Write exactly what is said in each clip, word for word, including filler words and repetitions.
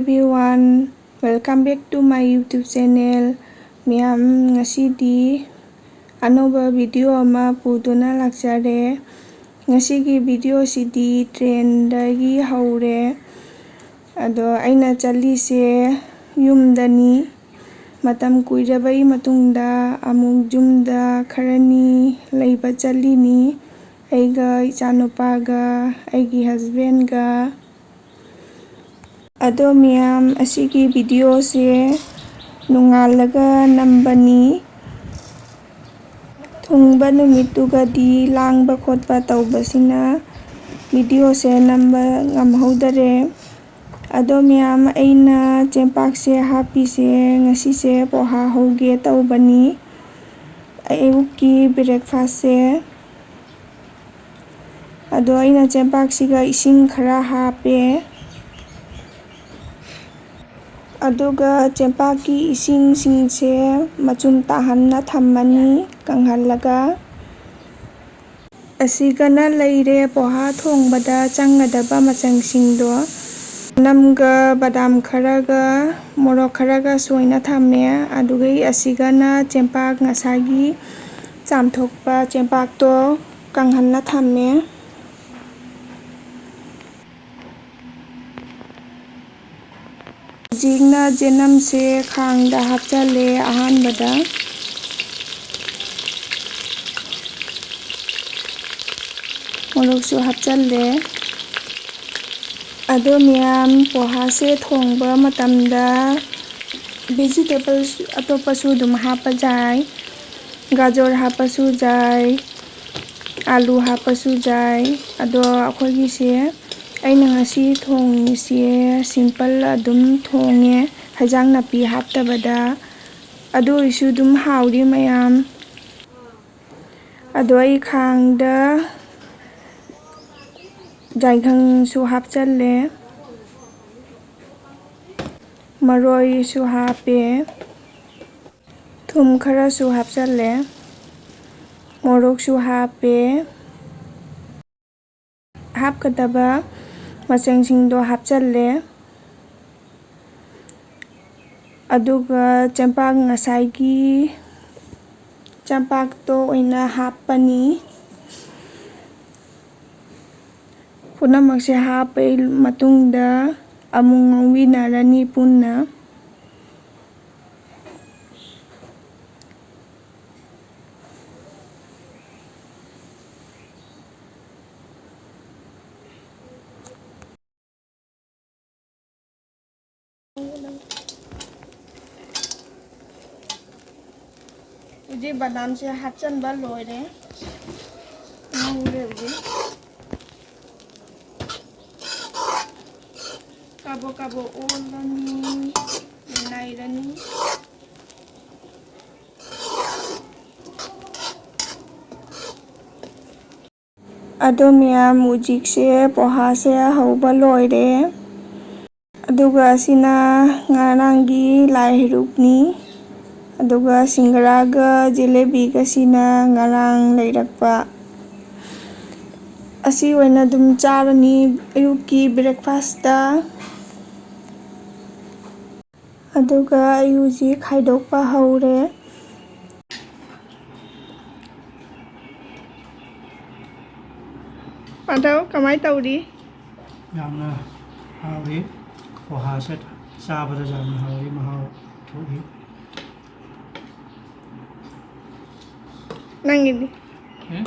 Everyone, welcome back to my YouTube channel. ꯃꯌꯥꯝ, ꯉꯁꯤꯗꯤ ꯑꯅꯧꯕ video ꯑꯃ ꯄꯨꯗꯨꯅ ꯂꯥꯛꯆꯔꯦ꯫ ꯉꯁꯤꯒꯤ video ꯁꯤꯗꯤ train ꯗꯒꯤ ꯍꯧꯔꯦ꯫ ꯑꯗꯣ ꯑꯩꯅ ꯆꯠꯂꯤꯁꯦ ꯌꯨꯝꯗꯅꯤ꯫ ꯃꯇꯝ ꯀꯨꯏꯔꯕꯒꯤ ꯃꯇꯨꯡꯗ ꯑꯃꯨꯛ ꯌꯨꯝꯗ ꯈꯔꯅꯤ ꯂꯩꯕ ꯆꯠꯂꯤꯅꯤ꯫ ꯑꯩꯒ, ꯏꯆꯥꯅꯨꯄꯥꯒ, ꯑꯩꯒꯤ husband ꯒ꯫ ꯑꯗꯣ ꯃꯌꯥꯝ, ꯑꯁꯤꯒꯤ video ꯁꯦ ꯅꯣꯡꯉꯥꯜꯂꯒ ꯅꯝꯕꯅꯤ꯫ ꯊꯨꯡꯕ ꯅꯨꯃꯤꯠꯇꯨꯒꯗꯤ ꯂꯥꯡꯕ ꯈꯣꯠꯄ ꯇꯧꯕꯁꯤꯅ video ꯁꯦ ꯅꯝꯕ ꯉꯝꯍꯧꯗꯔꯦ꯫ ꯑꯗꯣ ꯃꯌꯥꯝ, ꯑꯩꯅ ꯆꯦꯡꯄꯥꯛꯁꯦ ꯍꯥꯞꯄꯤꯁꯦ ꯉꯁꯤꯁꯦ ꯄꯣꯍꯥ ꯍꯧꯒꯦ ꯇꯧꯕꯅꯤ꯫ ꯑꯌꯨꯛꯀꯤ breakfast ꯁꯦ꯫ ꯑꯗꯣ ꯑꯩꯅ ꯆꯦꯡꯄꯥꯛꯁꯤꯒ ꯏꯁꯤꯡ ꯈꯔ ꯍꯥꯞꯄꯦ꯫ ꯑꯗꯨꯒ ꯆꯦꯡꯄꯥꯛꯀꯤ ꯏꯁꯤꯡꯁꯤꯡꯁꯦ ꯃꯆꯨꯝ ꯇꯥꯍꯟꯅ ꯊꯝꯃꯅꯤ ꯀꯪꯍꯜꯂꯒ꯫ ꯑꯁꯤꯒꯅ ꯂꯩꯔꯦ ꯄꯣꯍꯥ ꯊꯣꯡꯕꯗ ꯆꯪꯒꯗꯕ ꯃꯆꯜꯁꯤꯡꯗꯣ꯫ ꯆꯅꯝꯒ ꯕꯗꯥꯝ ꯈꯔꯒ ꯃꯣꯔꯣꯛ ꯈꯔꯒ ꯁꯣꯏꯅ ꯊꯝꯃꯦ꯫ ꯑꯗꯨꯒ ꯑꯁꯤꯒꯅ ꯆꯦꯡꯄꯥꯛ, ꯉꯁꯥꯏꯒꯤ ꯆꯥꯝꯊꯣꯛꯄ ꯆꯦꯡꯄꯥꯛꯇꯣ ꯀꯪꯍꯟꯅ ꯊꯝꯃꯦ꯫ ꯍꯧꯖꯤꯛꯅ ꯆꯅꯝꯁꯦ ꯈꯥꯡꯗ ꯍꯥꯞꯆꯜꯂꯦ ꯑꯍꯥꯟꯕꯗ꯫ ꯃꯣꯔꯣꯛꯁꯨ ꯍꯥꯞꯆꯜꯂꯦ꯫ ꯑꯗꯣ ꯃꯌꯥꯝ, ꯄꯣꯍꯥꯁꯦ ꯊꯣꯡꯕ ꯃꯇꯝꯗ vegetables ꯑꯇꯣꯞꯄꯁꯨ ꯑꯗꯨꯝ ꯍꯥꯞꯄ ꯌꯥꯏ꯫ ꯒꯥꯖꯔ ꯍꯥꯞꯄꯁꯨ ꯌꯥꯏ, ꯑꯥꯂꯨ ꯍꯥꯞꯄꯁꯨ ꯌꯥꯏ꯫ ꯑꯗꯣ ꯑꯩꯈꯣꯏꯒꯤꯁꯦ, ꯑꯩꯅ ꯉꯁꯤ ꯊꯣꯡꯉꯤꯁꯦ simple ꯑꯗꯨꯝ ꯊꯣꯡꯉꯦ, ꯍꯦꯟꯖꯥꯡ ꯅꯥꯄꯤ ꯍꯥꯞꯇꯕꯗ꯫ ꯑꯗꯨ ꯑꯣꯏꯔꯁꯨ ꯑꯗꯨꯝ ꯍꯥꯎꯔꯤ ꯃꯌꯥꯝ꯫ ꯑꯗꯣ ꯑꯩ ꯈꯥꯡꯗ ꯌꯥꯏꯉꯪꯁꯨ ꯍꯥꯞꯆꯜꯂꯦ, ꯃꯔꯣꯏꯁꯨ ꯍꯥꯞꯄꯦ, ꯊꯨꯝ ꯈꯔꯁꯨ ꯍꯥꯞꯆꯜꯂꯦ, ꯃꯣꯔꯣꯛꯁꯨ ꯍꯥꯞꯄꯦ꯫ ꯍꯥꯞꯀꯗꯕ ꯃꯆꯜꯁꯤꯡꯗꯣ ꯍꯥꯞꯆꯜꯂꯦ꯫ ꯑꯗꯨꯒ ꯆꯦꯡꯄꯥꯛ, ꯉꯁꯥꯏꯒꯤ ꯆꯦꯡꯄꯥꯛꯇꯣ ꯑꯣꯏꯅ ꯍꯥꯞꯄꯅꯤ꯫ ꯄꯨꯝꯅꯃꯛꯁꯦ ꯍꯥꯞꯄ ꯃꯇꯨꯡꯗ ꯑꯃꯨꯛ ꯉꯧꯃꯤꯟꯅꯔꯅꯤ ꯄꯨꯟꯅ꯫ ꯍꯧꯖꯤꯛ ꯕꯗꯥꯝꯁꯦ ꯍꯥꯞꯆꯤꯟꯕ ꯂꯣꯏꯔꯦ꯫ ꯉꯧꯔꯦ ꯍꯧꯖꯤꯛ꯫ ꯀꯥꯕꯣꯛ ꯀꯥꯕꯣꯛ ꯑꯣꯜꯂꯅꯤ, ꯅꯩꯔꯅꯤ꯫ ꯑꯗꯣ ꯃꯌꯥꯝ, ꯍꯧꯖꯤꯛꯁꯦ ꯄꯣꯍꯥꯁꯦ ꯍꯧꯕ ꯂꯣꯏꯔꯦ꯫ ꯑꯗꯨꯒ ꯑꯁꯤꯅ ꯉꯔꯥꯡꯒꯤ ꯂꯥꯏ ꯍꯩꯔꯨꯛꯅꯤ꯫ ꯑꯗꯨꯒ ꯁꯤꯡꯒꯔꯥꯒ ꯖꯤꯂꯦꯕꯤꯒꯁꯤꯅ ꯉꯔꯥꯡ ꯂꯩꯔꯛꯄ꯫ ꯑꯁꯤ ꯑꯣꯏꯅ ꯑꯗꯨꯝ ꯆꯥꯔꯅꯤ ꯑꯌꯨꯛꯀꯤ ꯕ꯭ꯔꯦꯛꯐꯥꯁꯇ꯫ ꯑꯗꯨꯒ ꯑꯩ ꯍꯧꯖꯤꯛ ꯈꯥꯏꯗꯣꯛꯄ ꯍꯧꯔꯦ꯫ ꯄꯥꯟꯊꯧ, ꯀꯃꯥꯏ ꯇꯧꯔꯤ? ꯌꯥꯝꯅ ꯍꯥꯎꯔꯤ꯫ ꯄꯣꯍꯥꯁꯦ ꯆꯥꯕꯗ ꯌꯥꯝꯅ ꯍꯥꯎꯔꯤ, ꯃꯍꯥꯎ ꯊꯣꯛꯏ꯫ ꯅꯪꯒꯤꯗꯤ? ꯎꯝ?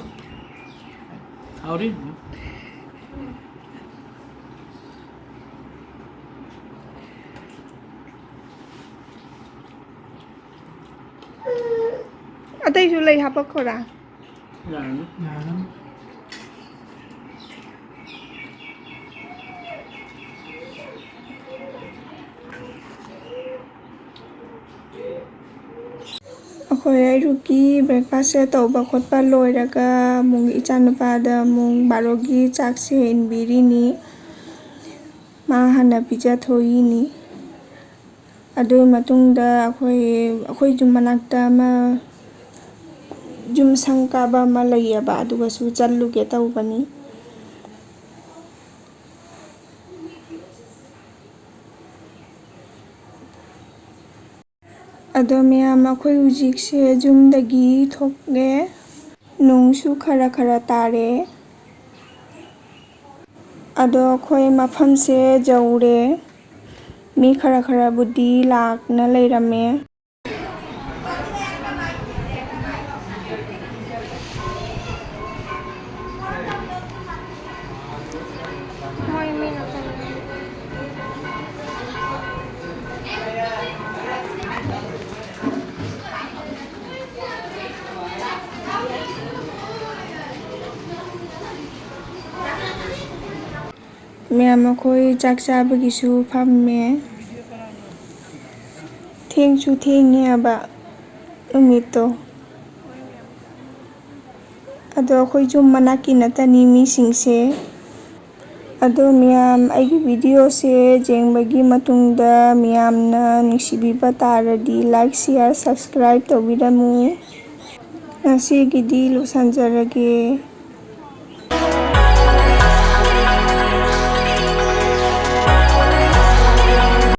ꯍꯥꯎꯔꯤ꯫ ꯑꯇꯩꯁꯨ ꯂꯩ ꯍꯥꯄꯛꯈꯣꯔꯥ? ꯌꯥꯔꯅꯤ꯫ ꯌꯥꯔꯅꯤ꯫ ꯑꯩꯈꯣꯏ ꯑꯌꯨꯛꯀꯤ ꯕ꯭ꯔꯦꯛꯐꯥꯁꯁꯦ ꯇꯧꯕ ꯈꯣꯠꯄ ꯂꯣꯏꯔꯒ ꯑꯃꯨꯛ ꯏꯆꯥꯅꯨꯄꯥꯗ ꯑꯃꯨꯛ ꯕꯥꯔꯣꯒꯤ ꯆꯥꯛꯁꯦ ꯏꯟꯕꯤꯔꯤꯅꯤ꯫ ꯃꯥ ꯍꯥꯟꯅ ꯄꯤꯖꯊꯣꯛꯏꯅꯤ꯫ ꯑꯗꯨꯒꯤ ꯃꯇꯨꯡꯗ ꯑꯩꯈꯣꯏ, ꯑꯩꯈꯣꯏ ꯌꯨꯝ ꯃꯅꯥꯛꯇ ꯑꯃ ꯌꯨꯝ ꯁꯪ ꯀꯥꯕ ꯑꯃ ꯂꯩꯌꯦꯕ, ꯑꯗꯨꯒꯁꯨ ꯆꯠꯂꯨꯒꯦ ꯇꯧꯕꯅꯤ꯫ ꯑꯗꯣ ꯃꯌꯥꯝ, ꯑꯩꯈꯣꯏ ꯍꯧꯖꯤꯛꯁꯦ ꯌꯨꯝꯗꯒꯤ ꯊꯣꯛꯂꯦ꯫ ꯅꯣꯡꯁꯨ ꯈꯔ ꯈꯔ ꯇꯥꯔꯦ꯫ ꯑꯗꯣ ꯑꯩꯈꯣꯏ ꯃꯐꯝꯁꯦ ꯌꯧꯔꯦ꯫ ꯃꯤ ꯈꯔ ꯈꯔꯕꯨꯗꯤ ꯂꯥꯛꯅ ꯂꯩꯔꯝꯃꯦ꯫ ꯃꯌꯥꯝ, ꯑꯩꯈꯣꯏ ꯆꯥꯛ ꯆꯥꯕꯒꯤꯁꯨ ꯐꯝꯃꯦ꯫ ꯊꯦꯡꯁꯨ ꯊꯦꯡꯉꯦ ꯍꯥꯏꯕ ꯅꯨꯃꯤꯠꯇꯣ꯫ ꯑꯗꯣ ꯑꯩꯈꯣꯏ ꯌꯨꯝ ꯃꯅꯥꯛꯀꯤ ꯅꯠꯇꯅꯤ ꯃꯤꯁꯤꯡꯁꯦ꯫ ꯑꯗꯣ ꯃꯌꯥꯝ, ꯑꯩꯒꯤ videoꯁꯦ ꯌꯦꯡꯕꯒꯤ ꯃꯇꯨꯡꯗ ꯃꯌꯥꯝꯅ ꯅꯨꯡꯁꯤꯕꯤꯕ ꯇꯥꯔꯗꯤ like, share, subscribe ꯇꯧꯕꯤꯔꯝꯃꯨ꯫ ꯉꯁꯤꯒꯤꯗꯤ ꯂꯣꯏꯁꯤꯟꯖꯔꯒꯦ꯫